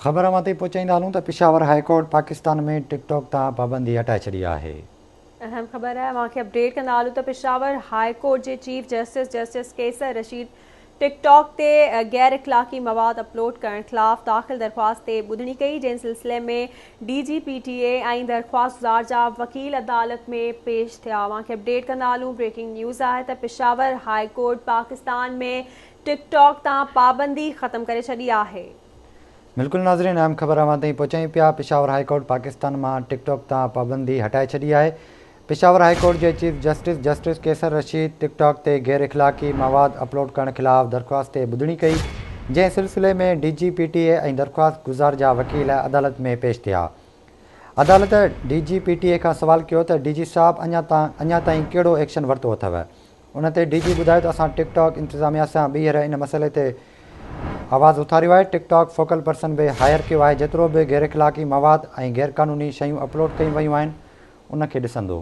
خبر اوهان تائين پهچائيندا هلون ته پشاور هاء ڪورٽ پاڪستان ۾ ٽڪ ٽاڪ تان پابندي هٽائي ڇڏي آهي. اهم خبر اوهان کي اپڊيٽ ڪندا هلون ته پشاور هاء ڪورٽ جي chief justice, justice Qaiser Rashid TikTok تي غير اخلاقي مواد اپلوڊ ڪرڻ خلاف داخل درخواست تي ٻڌڻي ڪئي، جنهن سلسلي ۾ ڊي جي پي ٽي اي ۽ درخواستگذار جا وڪيل عدالت ۾ پيش ٿيا. اوهان کي اپڊيٽ ڪندا هلون بريڪنگ نيوز آهي ته پشاور هاء ڪورٽ پاڪستان ۾ ٽڪ ٽاڪ تان پابندي ختم ڪري ڇڏي آهي. بلڪل ناظرين اهم خبر اوهان تائين پهچايون پيا پشاور هائي ڪورٽ پاڪستان مان ٽڪ ٽاڪ تان پابندي هٽائي ڇڏي آهي پشاور هائي ڪورٽ جي chief justice justice Qaiser Rashid TikTok تي غير اخلاقي مواد اپلوڊ ڪرڻ خلاف درخواست تي ٻڌڻي ڪئي جنهن سلسلي ۾ ڊي جي پي ٽي اي ۽ درخواست گذار جا وڪيل عدالت ۾ پيش ٿيا عدالت ڊي جي پي ٽي اي کان سوال ڪيو ته ڊي جي صاحب اڃا تائين ڪهڙو ايڪشن ورتو اٿو ان تي ڊي جي ٻڌايو ته اسان ٽڪ ٽاڪ انتظاميا سان ٻيهر ان مسئلي تي آواز اٿاريو آهي، ٽڪ ٽاڪ فوڪل پرسن به هائير ڪيو آهي، جيترو به غيراخلاقي مواد ۽ غيرقانوني شيون اپلوڊ ڪيون ويون آهن ان کي ڏسندو.